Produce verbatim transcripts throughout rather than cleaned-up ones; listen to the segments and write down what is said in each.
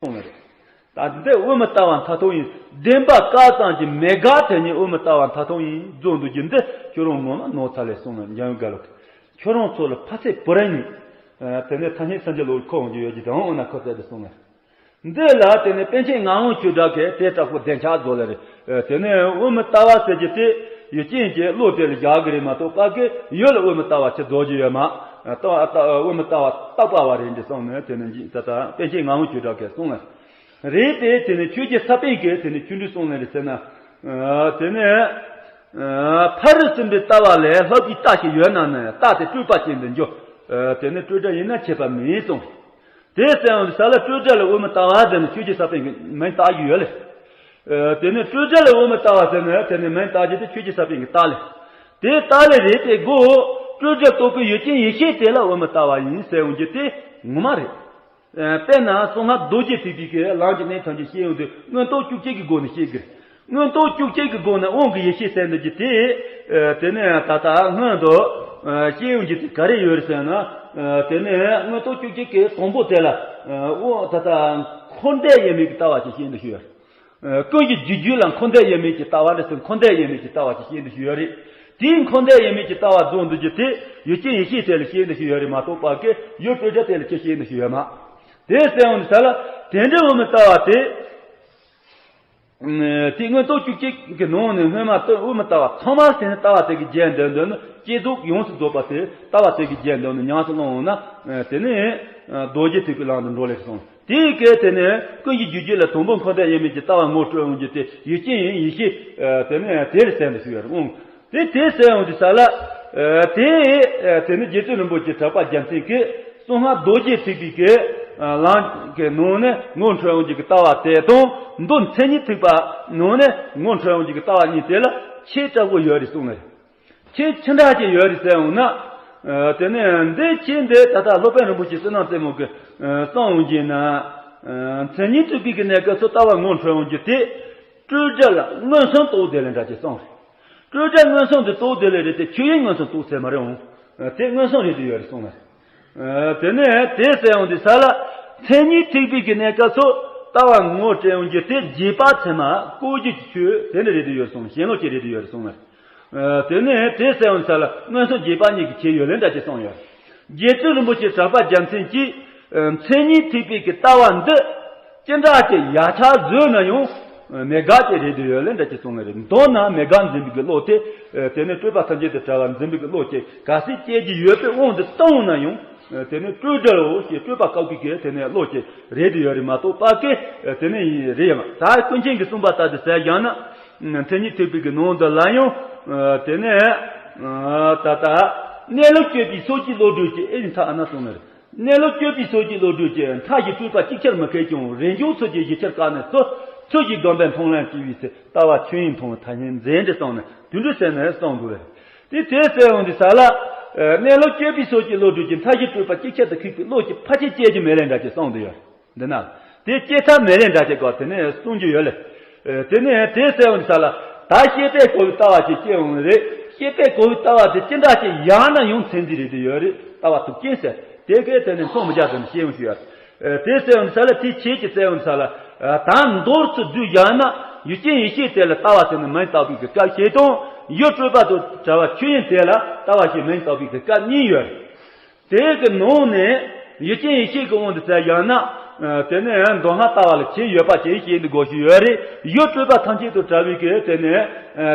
གསུངས་ནི་རེད། ད་འདི་དབུ་མ་ལྟ་བ་མཐའ་ཐུག་ཡིན། བདེན་པ་བཀག་ཙམ་གྱི་མེད་དགག་དེ་ཉིད་དབུ་མ་ལྟ་བ་མཐའ་ཐུག་ཡིན་རྫོགས་འདུག་རྒྱུ་འདི་ཁྱོད་རང་ངོ་མ་ནོར་ཚར་ལས་གསུངས་ནས། འཇམ་དབྱངས་དགའ་ལོ། ཁྱོད་རང་ཚོ་ལ་ཕ་ཚད་བུ་རན་ནི། དེ་ནས་ཐ་སྙད་སངས་རྒྱས་ལོ་ཁོ་འོང་རྒྱུ་ཡོད་ཀྱི་དང་འོ་ན་ཁོ་ཚད་དུ་གསུངས་ནས། འདི་ལ་དེ་ནས་པཎ་ཆེན་ངག་དབང་ཆོས་གྲགས་ཀྱིས་དེ་ལྟ་བུ་བདེན་ཆགས་རྫོགས་ལ་རེད། དེ་ནས་དབུ་མ་ལྟ་བ་ཟེར་གྱི་དེ་ཡུལ་ཅན་གྱི་བློ་དེ་ལ་བཞག་གི་རེད་མ་གཏོགས་པ་གི་ཡུལ་ལ་དབུ་མ་ལྟ་བ་ཆེ་རྫོགས་ཀྱི་ཡོད་མ། ལྟ་བ་ལྟ་དབུ་མ་ལྟ་བ་རྟག་པ་བ་རེད་འདི་གསུངས་ནས། དེ་ནས་ད་ལྟ་པཎ་ཆེན་ངག་དབང་ཆོས་གྲགས་ཀྱིས་གསུངས་ནས། རེད་དེ་དེ་ནས་ཆོས་རྗེ་ས་པཎ་གྱིས་དེ་ནས་ཆོས་འབྲེལ་གསུངས་ནས་རེད་ཟེར་ན། དེ་ནས་ཕ་རོལ་ཏུ་ཕྱིན་པའི་ལྟ་བ་ལས་ལྷག་པའི་ལྟ་ཞིག་ཡོད་ན་ནི་ལྟ་དེ་སྤྲོས་པ་ཅན་དུ་འགྱུར། དེ་ནས་སྤྲོས་བྲལ་ཡིན་ན་ཁྱད་པར་མེད་གསུངས། དེ་གསལ་བའི་ས་ལ་སྤྲོས་བྲལ་ལ་དབུ་མ་ལྟ་བ་ཟེར་ནས་ཆོས་རྗེ་ས་པཎ་གྱིས་མིང་བཏགས་ཀྱི་ཡོད་ལེ། དེ་ནས་སྤྲོས་བྲལ་ལ་དབུ་མ་ལྟ་བ་ཟེར་ནས་དེ་ནས་མིང་བཏགས་རྒྱུ་དེ་ཆོས་རྗེ་ས་པཎ་གྱིས་བཏགས་ལེ། དེ་ལྟ་ལེ་རེད་དེ་གོ། སྤྲོས་བྲལ་རྟོགས་པའི་ཡུལ་ཅན་ཡེ་ཤེས་དེ་ལ་དབུ་མ་ལྟ་བ་ཡིན་ཟེར་འོང་རྒྱུ་དེ་ངོ་མ་རེད། དཔེར་ན་གསང་སྔགས་རྡོ་རྗེ་ཐེག་པའི་གི་ལམ་གྱི་གནད་ཐམས་ཅད་བཤད་ཡོང་དུས་མངོན་རྟོགས་བཅུ་གཅིག་གི་སྒོ་ནས་བཤད་དགོས། མངོན་རྟོགས་བཅུ་གཅིག་གི་སྒོ་ནས་དབང་གི་ཡེ་ཤེས་ཟེར་འདོད་ཀྱི་དེ། དེ་ནས་ད་ལྟ་སྔོན་དུ་བཤད་ཡོང་རྒྱུ་དེ་ག་རེ་ཡོད་རེད་ཟེར་ན། དེ་ནས་མངོན་རྟོགས་བཅུ་གཅིག་གི་དང་པོ་དེ་ལ་དབང་ད་ལྟ་འཁོར་འདས་དབྱེར་མེད་ཀྱི་ལྟ་བ་ཅིག་བཤད་འདོད་ཞུ་ཡོད། ཀུན་གྱི་རྒྱུ་རྒྱུད་ལ་འཁོར་འདས་དབྱེར་མེད་ཀྱི་ལྟ་བ་ལ་ཟེར། འཁོར་འདས་དབྱེར་མེད་ཀྱི་ལྟ་བ་ཅིག་བཤད་འདོད་ཞུ་ཡོད་རེད། དེའི་འཁོར་འདས་དབྱེར་མེད་ཀྱི་ལྟ་བ་རྫོགས་འདོད་ཀྱི་དེ་ཡུལ་ཅན་ཡེ་ཤེས་དེ་ལ་བཤད་འདོད་ཞུ་ཡོད་རེད་མ་གཏོགས་པ་གི་ཡུལ་སྤྲོས་བྲལ་དེ་ལ་ཅི་བཤད་འདོད་ཞུ་ཡོད་མ། དེ་གསལ་འོང་དུས་ས་ལ་དེ་འདྲའི་དབུ་མ་ལྟ་བ་དེ། དེ་མངོན་རྟོགས་བཅུ་གཅིག་གི་ནང་ནས་སྔོན་མ་དབུ་མ་ལྟ་བ་ཚང་མ་དེ་ནི་ལྟ་བ་དེ་གི་རྒྱན་འདོན་འདོན་ནི་བསྐྱེད་རྫོགས་ཡོངས་སུ་རྫོགས་པ་དེ་ལྟ་བ་དེ་གི་རྒྱན་འདོན་ནི་ཉམས་སུ་བླངས་འོང་ན། དེ་ནི་རྡོ་རྗེ་ཐེག་པའི་ལམ་དུ་འགྲོ་ལེ་གསུངས། དེའི་སྐད་དེ་ནས་ཀུན་གྱི་རྒྱུ་རྒྱུད་ལ་དང་པོ་འཁོར་འདས་དབྱེར་མེད་ཀྱི་ལྟ་བ་ངོ་སྤྲོད་འོང་རྒྱུ་དེ་ཡུལ་ཅན་ཡིན་ཡེ་ཤེས་དེ་ནས་དེ་ལ་གསལ་འདུག་ཞུ་ཡ་རེད་འོང་། དེ་དེ་གསལ་འོང་དུས་ས་ལ། དེ་དེ་ནི་རྗེ་བཙུན་རིན་པོ་ཆེ་གྲགས་པ་རྒྱལ་མཚན་གྱིས་གསང་སྔགས་རྡོ་རྗེ་ཐེག་པའི་གི་ལམ་གྱི་ནང་ནས་ངོ་འཕྲོད་འོང་རྒྱུ་གི་ལྟ་བ་དེ་དང་མདོ་མཚན་ཉིད་ཐེག་པ་ནང་ནས་ངོ་འཕྲོད་འོང་རྒྱུ་གི་ལྟ་བ་གཉིས་དེ་ལ་ཁྱད་དྲག་པོ་ཡོད་རེད་གསུངས་ནས། ཁྱད་ཆེ་འདྲ་ཅིག་ཡོད་རེད་ཟེར་འོང་ན། དེ་ནས་འདི་ཁྱེད་འདི་ད་ལྟ་སློབ་དཔོན་རིན་པོ་ཆེ་བསོད་ནམས་རྩེ་མོ་གི་གསུང་འོང་གྱི་ན། མཚན་ཉིད་ཐེག་པའི་གི་གནས་སྐབས་སུ་ལྟ་བ་ངོ་འཕྲོད་འོང་རྒྱུ་དེ། སྤྲོས་བྲལ་ལ་མངོན་སུམ་རྟོགས་དེ་ལས་འདྲ་ཅིག་གསུངས་རེད། སྤྲོས་བྲལ་མངོན་སུམ་དུ་རྟོགས་དེ་ལས་རེད་དེ་ཆོས་དབྱིངས་མངོན་སུམ་རྟོགས་ཟེར་མ་རེད་འོང་། དེ་མངོན་སུམ་རེད་དེ་ཡོད་རེད་གསུངས་ལ། དེ་ནས་དེ་གསལ་འོང་དུས་ས་ལ། མཚན་ཉིད་ཐེག་པའི་གི་གནས་སྐབས་སུ་ལྟ་བ་ངོ་སྤྲད་འོང་རྒྱུ་དེ་རྗེས་དཔག་ཚད་མ་བཀོད་རྒྱུ་གི་ཆོས་དེ་འདྲ་རེད་དེ་ཡོད་གསུངས། ཞེན་ལོག་ཅིག་རེད་དེ་ཡོད་རེད་གསུངས་ལ། དེ་ནས་དེ་གསལ་འོང་དུས་ས་ལ་མངོན་སུམ་རྗེས་དཔག་གཉིས་ཀྱི་ཁྱད་ཡོད་ལེ་འདྲ་ཅིག་གསུངས་ཡོད། རྗེ་བཙུན་རིན་པོ་ཆེ་གྲགས་པ་རྒྱལ་མཚན་གྱིས། མཚན་ཉིད་ཐེག་པའི་གི་ལྟ་བ་འདི། ཅི་འདྲ་ཅིག་ཡག་ཆ་བཟོས་ན་ཡང་། མེད་དགག་ཅིག་རེད་དུ་ཡོད་ལེ་འདྲ་ཅིག་གསུངས་ངེས་རེད། མདོར་ན་མེད་དགག་འཛིན་པའི་གི་བློ་དེ། དེ་ནི་སྤྲོས་པ་ཐམས་ཅད་དུ་བྲལ་བ་འཛིན་པའི་གི་བློ་ཅིག་གལ་སྲིད་སྐྱེ་རྒྱུ་ཡོད་པའི་དབང་དུ་བཏང་ན་ཡང་། དེ་ནི་སྤྲོས་བྲལ་བོ་ཞེས་སྤྲོས་པ་བཀག་པའི་གི་དེ་ནི་བློ་ཅིག་རེད་དུ་ཡོད་རེད་མ་གཏོགས་པ་གི། དེ་ནི་རེད་ཡང་ད་ཀུན་མཁྱེན་གྱིས་གསུངས་པ་ལྟར་དུ་ཟེར་ཡང་ན། མཚན་ཉིད་ཐེག་པའི་གི་ནང་དུ་ལ་ཡང་། དེ་ནས། ད་ལྟ། གནས་ལུགས་དཔྱོད་པའི་སོ་སྐྱེའི་བློ་གྲོས་ཀྱི་ཨེ་ནི་མཐའ་ཨ་ན་སོང་ནས། གནས་ལུགས་དཔྱོད་པའི་སོ་སྐྱེའི་བློ་གྲོས་ཀྱི་མཐའ་བཞི་སྤྲོས་པ་གཅིག་ཆར་མི་ཁེགས་ཀྱང་རེས་འཇོག་ཚུལ་གྱིས་བཞི་ཆར་བཀག་ནས་སོ། ཚུལ་གྱིས་བསྒོམས་པས་མཐོང་ལམ་སྐྱེ་བའི་ཚེ་ལྟ་བ་ཆོས་དབྱིངས་མཐོང་བའི་ཐ་སྙད་མཛད་འདྲི་སོང་ནས་དུད་འགྲོ་ཟེར་ནས་གསུངས་དགོས་པས། དེ་དེ་གསལ་འོང་དུས་ས་ལ། གནས་ལུགས་དཔྱོད་པའི་སོ་སྐྱེའི་བློ་གྲོས་ཀྱི་མཐའ་བཞི་སྤྲོས་པ་གཅིག་ཆར་དུ་ཁེགས་པའི་བློ་ཀྱི་ཕལ་ཆེར་སྐྱེ་རྒྱུ་མེད་ལེ་འདྲ་ཅིག་གསུངས་འདུག་ཡོད། འདི་ན། དེ་སྐྱེ་ཐབས་མེད་ལེ་འདྲ་ཅིག་གོ་དེ་ནས་གསུང་རྒྱུ་ཡོད་ལེ། དེ་ནས་དེ་གསལ་བའི་ས་ལ། ད་ཤེས་པས་གོ་བའི་ལྟ་བ་ཅིག་སྐྱེ་འོང་རེད། ཤེས་པས་གོ་བའི་ལྟ་བ་དེ་ཅི་འདྲ་ཅིག་ཡང་ན་ཡང་མཚན་འཛིན་རེད་དེ་ཡོད་རེད། ལྟ་བ་དུག་ཅན་ཟེར། དེ་གས་དེ་ནས་མཚོན་མི་རྒྱག་དེ་ནས་ཤེས་འོང་ཞུ་ཡ། དེ་གསལ་བའི་ས་ལ་དེ་ཆེད་ཀྱི་གསལ་བའི་ས་ལ། ད་མདོར་ཚུར་བསྡུས་བཞག་ན་ཡུལ་ཅན་ཡེ་ཤེས་དེ་ལ་ལྟ་བ་དེ་ནི་མིང་བཏགས་པའི་གི་སྐབས་ཤིག་དང་ཡུལ་སྤྲོས་པ་དང་བྲལ་བ་ཆོས་དབྱིངས་དེ་ལ་ལྟ་བ་ཞེས་མིང་བཏགས་པའི་གི་སྐབས་གཉིས་ཡོད། དེ་གི་ནང་ནས་ཡུལ་ཅན་ཡེ་ཤེས་ཀྱི་དབང་དུ་བྱས་ཡང་ན། དེ་ནས་མདོ་སྔགས་ལྟ་བ་ལ་ཆེས་ཡོད་པ་ཅེས་བཤད་འདི་དགོས་ཤིག་ཡོད་རེད། ཡུལ་སྤྲོས་པ་ཐམས་ཅད་དུ་བྲལ་བའི་གི་དེ་ནས་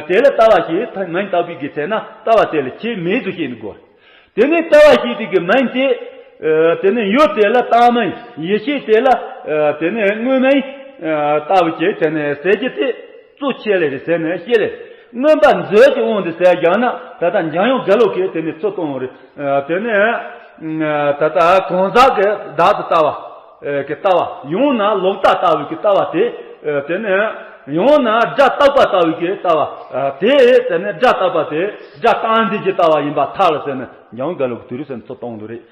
དེ་ལ་ལྟ་བ་ཞེས་མིང་བཏགས་པའི་གི་ཚེ་ན་ལྟ་བ་དེ་ལ་ཆེས་མེད་དུ་བཤད་འདི་དགོས། དེ་ནས་ལྟ་བ་ཞེས་པའི་གི་མིང་དེ། དེ་ནས་ཡུལ་དེ་ལ་བཏགས་མིང་ཡེ་ཤེས་དེ་ལ། དེ་ནས་དངོས་མིང་། ལྟ་བུ་ཅེས་དེ་ནས་ཟེར་གྱི་དེ། གཙོ་ཆེ་ལེ་རེད་ཟེར་ནས་བཤད་ལེ། མངོན་པ་མཛོད་ཀྱི་དབང་དུ་ཟེར་ཀྱང་ན་ད་ལྟ་འཇམ་དབྱངས་དགེ་ལུགས་ཀྱིས་དེ་ནས་ཚུར་གཏོང་བ་རེད། དེ་ནས་ད་ལྟ་གང་ཟག་གི་བདག་ཏུ་ལྟ་བ་གི་ལྟ་བ་ཡང་ན་ལོག་ལྟ་ལྟ་བུ་གི་ལྟ་བ་དེ། དེ་ནས་ཡང་ན་སྒྲ་རྟག་པ་ལྟ་བུ་གི་ལྟ་བ་དེ། དེ་ནས་སྒྲ་རྟག་པ་དེ་སྒྲ་རྟག་འཛིན་གྱི་ལྟ་བ་ཡིན་པར་ཐལ་ཟེར་ནས་འཇམ་དབྱངས་དགེ་ལུགས་ཀྱི་དུས་རབས་ཟེར་ནས་ཚུར་གཏོང་དུ་རེད།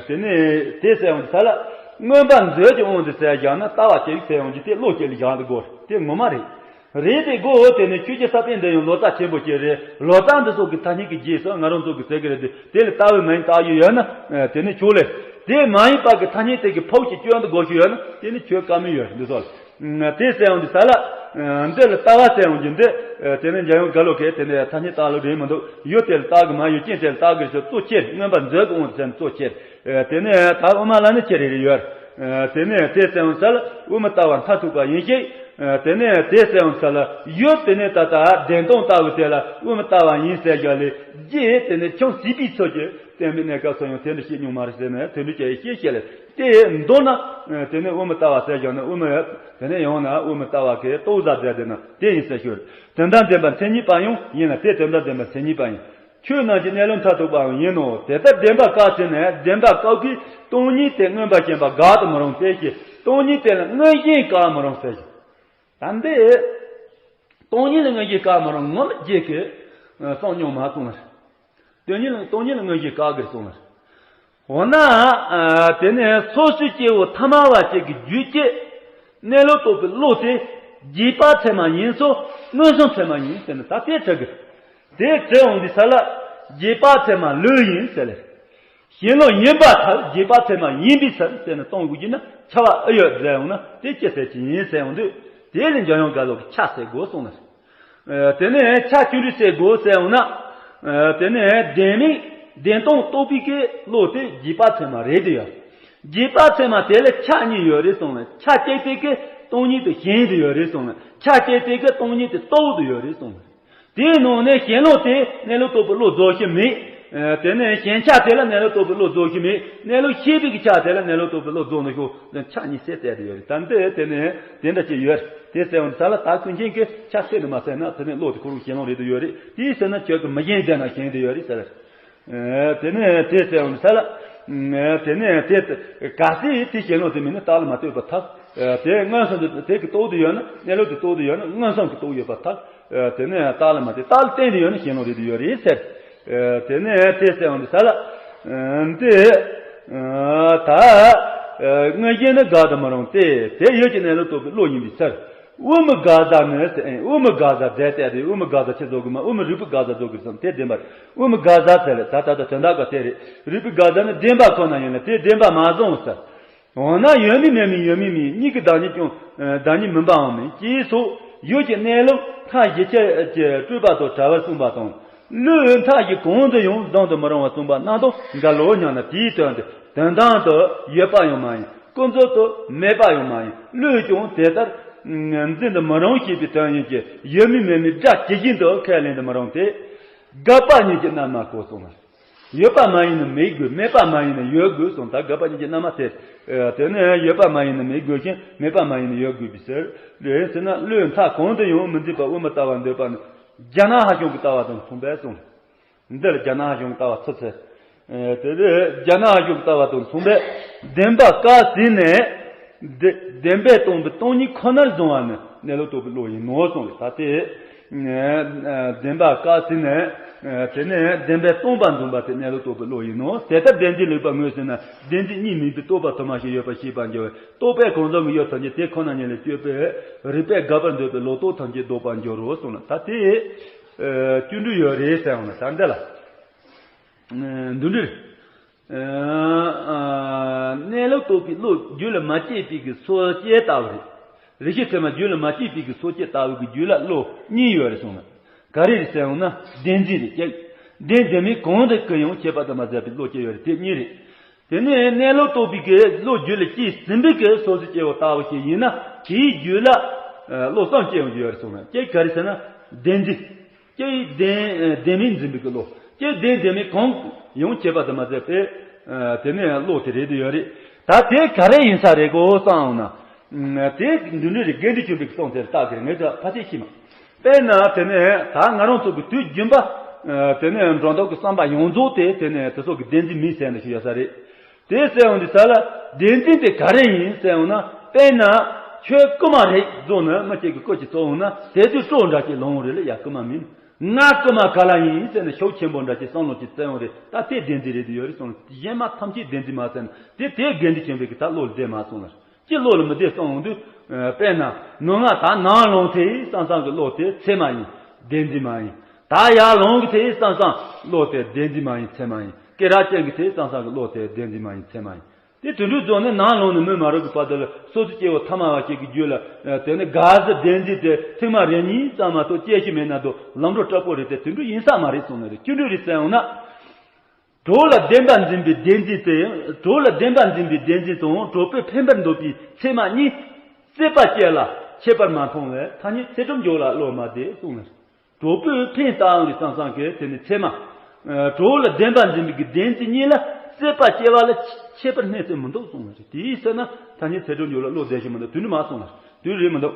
དེ་ནས་དེ་ཟེར་ཡོང་གི་ས་ལ་མངོན་པ་མཛོད་ཀྱི་དབང་དུ་ཟེར་ཀྱང་ན་ལྟ་བ་ཅིག་ཟེར་ཡོང་གི་དེ་བློ་སྐྱེད་ལ་བཞག་འདི་དགོས་དེ་ངོ་མ་རེད། རེད་དེ་གོ་དེ་ནི་ཆོས་ཀྱི་ས་པཎ་འདི་ཡང་ལོ་ཙཱ་ཆེན་པོ་ཅིག་རེད། ལོ་ཙཱ་འདི་ཚོ་གི་ཐ་སྙད་ཀྱི་རྗེས་སུ་ང་རང་ཚོ་གི་ཟེར་གི་རེད་དེ་དེ་ལ་ལྟ་བའི་མིང་བཏགས་ཡོད་ཡོད་ན་དེ་ནི་ཆོག་ལེ། དེ་མ་ཡིན་པ་གི་ཐ་སྙད་དེ་གི་ཕོགས་ཀྱི་སྐྱོན་དུ་གོ་ཞུ་ཡོད་ན་དེ་ནི་ཆོས་དཀའ་མི་ཡོད་འདི་ཚོ་ལ། དེ་ཟེར་ཡོང་དུས་ས་ལ། འདི་ལ་ལྟ་བ་ཟེར་ཡོང་རྒྱུ་འདི། དེ་ནི་འཇམ་དབྱངས་རྒྱ་ལོ་ཁས་དེ་ནི་ཐ་སྙད་བཏགས་ལུགས་རེད་མི་འདུག་ཡུལ་དེ་ལ་བཏགས་གི་མ་ཡུལ་ཅན་དེ་ལ་བཏགས་གི་ཞོ་གཙོ་ཆེར་མངོན་པར་མཛོད་ཀྱི་འོང་དུ་ཟེར་ན་གཙོ་ཆེར། དེ་ནི་ད་དབུ་མ་ལ་ནི་ཆེ་རེ་རེ་ཡོད། དེ་ནི་དེ་ཟེར་ཡོང་ས་ལ་དབུ་མི་ལྟ་བ་མཐར་ཐུག་པ་ཡིན་ཞིང་། དེ་ནས་དེ་ཟེར་ཡོང་ས་ལ་ཡོད་དེ་ནས་ད་ལྟ་བདེན་སྟོང་ལྟ་བུ་དེ་ལ་དབུ་མི་ལྟ་བ་ཡིན་ཟེར་རྒྱ་ལས་རྗེས་དེ་ནས་ཆུང་སྲིད་པའི་ཚོད་ཀྱི་བསྟན་པའི་གནས་སྐབས་སུ་ཡང་དེ་འདྲ་བཤད་མྱོང་མ་རེད་ཟེར་ནས་དེ་འདྲ་བཤད་ཤེས་བཤད་ལས་དེ་མདོར་ན་དེ་ནས་དབུ་མི་ལྟ་བ་ཟེར་རྒྱ་ནས་དབུ་མི་དེ་ནས་ཡང་ན་དབུ་མི་ལྟ་བ་གི་རྟོགས་ཟ་མཛད་དེ་ན་དེ་ཡིན་ཟེར་ཞུ། དོན་དམ་བདེན་པ་མཚན་ཉིད་པ་ཡང་ཡིན་ལ་དེ་དོན་དམ་བདེན་པ་མཚན་ཉིད་པ་ཡིན། ཆོས་རྣམས་ཀྱི་གནས་ལུགས་མཐར་ཐུག་པའང་ཡིན་ནོ། དེ་ལྟར་བདེན་པ་བཀག་ཕྱིར་ནས་བདེན་པ་བཀག་པའི་སྟོང་ཉིད་དེ་མངོན་པར་ཞེན་པ་དགག་ཏུ་མི་རུང་སྟེ་ཞེས་སྟོང་ཉིད་དེ་ལ་མངོན་ཞེན་བཀག་མི་རུང་ཟེར་ཞིང་། ད་འདི་སྟོང་ཉིད་ལ་མངོན་ཞེན་བཀག་མི་རུང་ངོ་མ་རྗེས་ཀྱི་གསུང་མྱོང་མ་གསུངས་ལ། སྟོང་ཉིད་ལ་སྟོང་ཉིད་ལ་མངོན་ཞེན་བཀག་གི་གསུངས་ལ། འོ་ན། དེ་ནས་སོ་སོའི་སྐྱེ་བོ་ཐ་མལ་བ་ཅིག་གི་རྒྱུད་ཀྱི་གནས་ལུགས་རྟོགས་པའི་བློ་དེ་རྗེས་དཔག་ཚད་མ་ཡིན་སོ་མངོན་སུམ་ཚད་མ་ཡིན་ཟེར་ནས་ད་དེ་གྲག་གི། དེ་གྲག་འོང་དུས་ས་ལ་རྗེས་དཔག་ཚད་མ་ལོས་ཡིན་ཟེར་ལེ། ཞེན་ལོག་ཡིན་པ་ཐལ་རྗེས་དཔག་ཚད་མ་ཡིན་པའི་ཚད་ཟེར་ནས་གཏོང་དགོས་ཀྱི་ན་ཆ་བ་ཨེ་ཡོད་ཟེར་འོང་ན་དེ་ཅི་ཟེར་གྱི་ཡིན་ཟེར་འོང་དུས་དེ་ལས་འཇམ་དབྱངས་རྒྱ་ལོ་གི་ཆ་ཟེར་དགོས་གསུངས་ལ། དེ་ནས་ཆ་བཅུ་དྲུག་ཟེར་དགོས་ཟེར་འོང་ན། དེ་ནས་བདེན་མེད་བདེན་སྟོང་རྟོགས་པའི་གི་བློ་དེ་རྗེས་དཔག་ཚད་མ་རེད་དེ་ཡོད། རྗེས་དཔག་ཚད་མ་དེ་ལ་ཆ་གཉིས་ཡོད་རེད་གསུངས་ལ་ཆ་གཅིག་དེ་གི་སྟོང་ཉིད་དུ་ཞེན་དུ་ཡོད་རེད་གསུངས་ལ་ཆ་གཅིག་དེ་གི་སྟོང་ཉིད་དུ་རྟོགས་དུ་ཡོད་རེད་གསུངས་ལ། དེའི་ནང་ནས་ཞེན་ལོག་དེ་གནས་ལུགས་རྟོགས་པའི་བློ་རྫོགས་ཤིང་མེད། དེ་ནས་ཞེན་ཆགས་དེ་ལ་གནས་ལུགས་རྟོགས་པའི་བློ་རྫོགས་ཤིང་མེད། གནས་ལུགས་ཤེས་པའི་གི་ཆ་དེ་ལ་གནས་ལུགས་རྟོགས་པའི་བློ་རྫོགས་ནས་ཤོག་ཆ་གཉིས་སེ་བསྡད་དེ་ཡོད་རེད། ད་འདི་དེ་ནས་དེ་འདྲ་ཅིག་ཡོད་རེད། དེ་ཟེར་བ་ནི་ས་ལ་ད་ཀུན་མཁྱེན་གྱི་ཆ་སེ་ནི་མ་ཟེར་ན་དེ་ནས་བློ་དེ་ཁོ་རང་ཞེན་ལོག་རེད་དུ་ཡོད་རེད། དེ་ཟེར་ན་ཁྱོད་ཀྱི་མི་ཞེན་ཟེར་ན་ཞེན་དུ་ཡོད་རེད་ཟེར། དེ་ནས་དེ་ཟེར་བ་ནི་ས་ལ། དེ་ནས་དེ་ག་སེ་དེ་ཞེན་ལོག་དེ་མིན་ན་རྟགས་ལ་མ་ལྟོས་པར་ཐལ། དེ་མངོན་སུམ་དུ་དེ་གི་རྟོགས་དུ་ཡོད་ན་གནས་ལུགས་དེ་རྟོགས་དུ་ཡོད་ན་མངོན་སུམ་གྱི་རྟོགས་ཡོད་པར་ཐལ། དེ་ནས་རྟགས་ལ་མ་ལྟོས་རྟགས་ལ་བརྟེན་དུ་ཡོད་ན་ཞེན་ལོག་རེད་དུ་ཡོད་རེད་ཟེར། དེ་ནས་དེ་ཟེར་བ་འདི་ས་ལ། འདི། ད། མངོན་ཞེན་ནི་དགག་ཏུ་མི་རུང་སྟེ་དེ་ཡོད་ཀྱི་གནས་ལུགས་རྟོགས་པའི་བློ་ཡིན་པའི་ཕྱིར། དབུ་མའི་དགག་བྱ་ནི་ཟེར་ཨེ་དབུ་མའི་དགག་བྱ་རྫས་གཏད་དེ་དབུ་མའི་དགག་བྱ་ཆེད་བཟོ་དགོས་མ་དབུ་མའི་རིགས་པའི་དགག་བྱ་བཟོ་དགོས་སམ་དེ་བདེན་པ་རེད། དབུ་མའི་དགག་བྱ་ཟེར་ལེ་ད་ད་ལྟ་དོན་དག་ག་དེ་རེད། རིགས་པའི་དགག་བྱ་ནི་བདེན་པ་ཁོ་ན་ཡིན་ལ་དེ་བདེན་པ་མ་བཟུང་ཟེར། འོ་ན་ཡོད་མིན་མེད་མིན་ཡོད་མིན་མིན་གཉིས་ཀྱི་བདག་ཉིད་ཀྱང་བདག་ཉིད་མིན་པའང་མིན་ཅེས་སོགས་ཡུལ་གྱི་གནས་ལུགས་མཐའ་བཞི་ཆར་གྱི་སྤྲོས་པ་དང་བྲལ་བར་གསུངས་པ་དང་། བློས་མཐའ་བཞི་གང་དུ་ཡང་བཟུང་དུ་མི་རུང་བར་གསུངས་པ་རྣམས་དང་འགལ་ལོ་སྙམ་ན་དེའི་དོན་དེ་དོན་དམ་དུ་ཡོད་པ་ཡང་མ་ཡིན་ཀུན་རྫོབ་ཏུ་མེད་པ་ཡང་མ་ཡིན་བློས་ཀྱང་དེ་ལྟར་འཛིན་དུ་མི་རུང་ཞེས་པའི་དོན་ཡིན་གྱི་ཡོད་མིན་མེད་མིན་སྒྲ་ཇི་བཞིན་དུ་ཁས་ལེན་དུ་མི་རུང་སྟེ། དགག་པ་གཉིས་ཀྱི་རྣམ་པ་གོ་གསུངས་ལ། ཡོད་པ་མ་ཡིན་ན་མེད་དགོས། མེད་པ་མ་ཡིན་ན་ཡོད་དགོས་གསུངས། ད་དགག་པ་གཉིས་ཀྱི་རྣམ་པ་དེ། དེ་ནས་ཡོད་པ་མ་ཡིན་ན་མེད་དགོས་ཤིང་མེད་པ་མ་ཡིན་ན་ཡོད་དགོས་པའི་ཕྱིར། རེད་ཟེར་ན་བློས་མཐའ་གང་དུ་ཡང་མི་འཛིན་པར་དབུ་མ་ལྟ་བར་འདོད་པ་ནི་རྒྱ་ནག་ཧ་ཅང་གི་ལྟ་བ་དང་མཚུངས་པས་གསུངས། འདིར་རྒྱ་ནག་ཧ་ཅང་གི་ལྟ་བ་ཚུད་ཚེ། དེ་ནས་རྒྱ་ནག་ཧ་ཅང་གི་ལྟ་བ་དང་མཚུངས་པས་བདེན་པ་བཀག་ཟིན་ནས། བདེ་བདེན་པས་སྟོང་པའི་སྟོང་ཉིད་ཁོ་ནར་བཟུང་བ་ནི་གནས་ལུགས་རྟོགས་པའི་བློ་ཡིན་ནོ་གསུངས་ལ་ད་དེ། བདེན་པ་བཀག་ཟིན་ནས། དེ་ནས་བདེན་པས་སྟོང་པར་འཛིན་པ་དེ་གནས་ལུགས་རྟོགས་པའི་བློ་ཡིན་ནོ། དེ་ལྟར་བདེན་འཛིན་ལེགས་པར་ངོས་ཟིན་ན་བདེན་འཛིན་གཉིས་མིན་པའི་རྟོག་པ་དུ་མ་ཞིག་ཡོད་པར་ཤེས་པར་འགྱུར་བས་རྟོག་པས་གང་ཟག་གི་ཡུལ་ཐམས་ཅད་དེ་ཁོ་ན་ཉིད་ལ་དཔྱོད་པས་རིགས་པས་དགག་པར་འདོད་པའི་ལོག་རྟོག་ཐམས་ཅད་ལྡོག་པར་འགྱུར་རོ་གསུངས་ལ་ད་དེ། བཅུ་དྲུག་ཡོད་རེད་ཟེར་བ་ན་ད་འདི་ལ། འདི་འདྲ་རེད། གནས་ལུགས་རྟོགས་པའི་བློ་རྒྱུད་ལ་མ་སྐྱེས་པའི་གི་སོ་སྐྱེ་ལྟ་བུ་རེད། རེ་ཞིག་ཚད་མ་རྒྱུད་ལ་མ་སྐྱེས་པའི་གི་སོ་སྐྱེ་ལྟ་བུ་གི་རྒྱུད་ལ་བློ་གཉིས་ཡོད་རེད་གསུངས་ན། ག་རེ་རེད་ཟེར་འོང་ན་བདེན་འཛིན་རེད་ཀྱང་། བདེན་བདེན་མིན་གང་དུ་གི་ཡང་ཁྱད་པར་དུ་མ་ཟད་པའི་བློ་སྐྱེ་ཡོད་རེད་དེ་གཉིས་རེད། དེ་ནས་གནས་ལུགས་རྟོགས་པའི་གི་བློ་རྒྱུད་ལ་སྐྱེས་ཟིན་པའི་གི་སོ་སོ་སྐྱེ་བོ་ལྟ་བུ་ཞིག་ཡིན་ན་དེའི་རྒྱུད་ལ་བློ་གསུམ་སྐྱེ་ཡོང་རྒྱུ་ཡོད་རེད་གསུངས་ན་ཀྱང་ག་རེ་ཟེར་ན་བདེན་འཛིན། སྐྱེ་བའི་བདེན་བདེན་མིན་འཛིན་པའི་གི་བློ། སྐྱེ་བདེན་བདེན་མིན་གང་ཡང་ཁྱད་པར་དུ་མ་ཟད་པས། དེ་ནས་བློ་དེ་རེད་དུ་ཡོད་རེད། ད་དེ་ག་རེ་ཡིན་ས་རེད་གོ་བསམ་འོང་ན། དེ་འདི་འདྲ་རེད་དགེ་འདུན་ཆོས་འཕེལ་གྱི་གསུང་དེར་བལྟ་དགོས་ངས་ད་ཕལ་ཆེར་ཤེས་མ། དཔེར་ན་དེ་ནས་ད་ང་རང་ཚོ་གི་དུས་རྒྱུན་པ། དེ་ནས་འགྲོ་འདུག་གི་བསམ་པ་ཡོངས་རྫོགས་དེ་དེ་ནས་དེ་ཚོ་གི་བདེན་འཛིན་མིན་ཟེར་ནས་ཞུ་ཡ་ས་རེད། དེ་ཟེར་འོང་དུས་ས་ལ་བདེན་འཛིན་དེ་ག་རེ་ཡིན་ཟེར་འོང་ན་དཔེར་ན་ཁྱོད་རྐུན་མ་རེད་རྫོགས་ནས་མི་གཅིག་གི་རྐུ་གཅིག་བཙོ་འོང་ན་དེ་དུས་སྲོག་འདྲ་གཅིག་ལོང་རེད་ལ་ཡ་རྐུན་མ་མིན། ང་རྐུན་མ་ག་ལ་ཡིན་ཟེར་ནས་ཤུགས་ཆེན་པོ་འདྲ་གཅིག་བསམ་བློ་གཅིག་བཙན་འོང་རེད་ད་དེ་བདེན་འཛིན་རེད་དུ་ཡོད་རེད་སོང་གཞན་མ་ཐམས་ཅད་བདེན་འཛིན་མ་ཟེར་ན་དེ་དེ་དགེ་འདུན་ཆོས་འཕེལ་གྱི་ད་བློ་ལ་བདེ་མ་སོང་ལ་སྤྱི་བློ་ལ་མི་བདེ་སོང་འོང་དུས་དཔེར་ན་ནུབ་ང་ད་ནང་ལོང་དེ་བསམ་བསམ་གི་བློ་དེ་ཚད་མ་ཡིན་བདེན་འཛིན་མ་ཡིན། ད་ཡར་ལོང་གི་དེ་བསམ་བསམ་བློ་དེ་བདེན་འཛིན་མ་ཡིན་ཚད་མ་ཡིན། སྐེ་རགས་ཅན་གྱི་དེ་བསམ་བསམ་གི་བློ་དེ་བདེན་འཛིན་མ་ཡིན་ཚད་མ་ཡིན། དེ་དུད་འགྲོའི་རྫོང་ནས་ནང་ལོག་ནས་མི་མ་རུངས་ཀྱི་བར་དུ་ལ་སོ་སོ་སྐྱེ་བོ་ཐ་མལ་པ་ཞིག་གི་རྒྱུད་ལ་དེ་ནི་དགའ་བཟོ་བདེན་འཛིན་དེ་ཐེངས་མ་རེ་གཉིས་ཙམ་མ་གཏོགས་སྐྱེ་ཞིག་མེད་ན་དོ་ལམ་འགྲོ་དྲག་པོ་རེད་དེ་དུད་འགྲོ་ཡིན་ས་མ་རེད་གསུངས་ནི་རེད། བཅུ་དྲུག་རེད་ཟེར་ཡོང་ན། གྲོགས་ལ་བདེན་པར་འཛིན་པའི་བདེན་འཛིན་དེ་ཡང་གྲོགས་ལ་བདེན་པར་འཛིན་པའི་བདེན་འཛིན་དང་གྲོགས་པོས་ཕན་པར་འདོད་པའི་མཚན་མ་གཉིས་སྲེད་པ་ཅན་ལ་ཁྱད་པར་མ་མཐོང་བས་ཐ་སྙད་ཚད་གྲུབ་འཇོག་ལ་བློ་མ་བདེ་གསུངས་ནི་རེད། གྲོགས་པོས་ཕན་བཏགས་ཡོང་བའི་བསམ་བསམ་གྱི་དེ་ནི་ཚད་མ། གྲོགས་ལ་བདེན་པར་འཛིན་པའི་གི་བདེན་ཚིག་གཉིས་ལ་སྲེད་པ་སྐྱེ་བ་ལ་ཁྱད་པར་སྣང་ཚུལ་མི་འདུག་གསུངས་ནི་རེད། དེའི་ཕྱིར་ན་ཐ་སྙད་ཚད་གྲུབ་འཇོག་ལ་བློ་བདེ་ཞིག་མི་འདུག་དུད་འགྲོ་མ་གསུངས་ནི་རེད། དུས་རེད་མི་འདུག་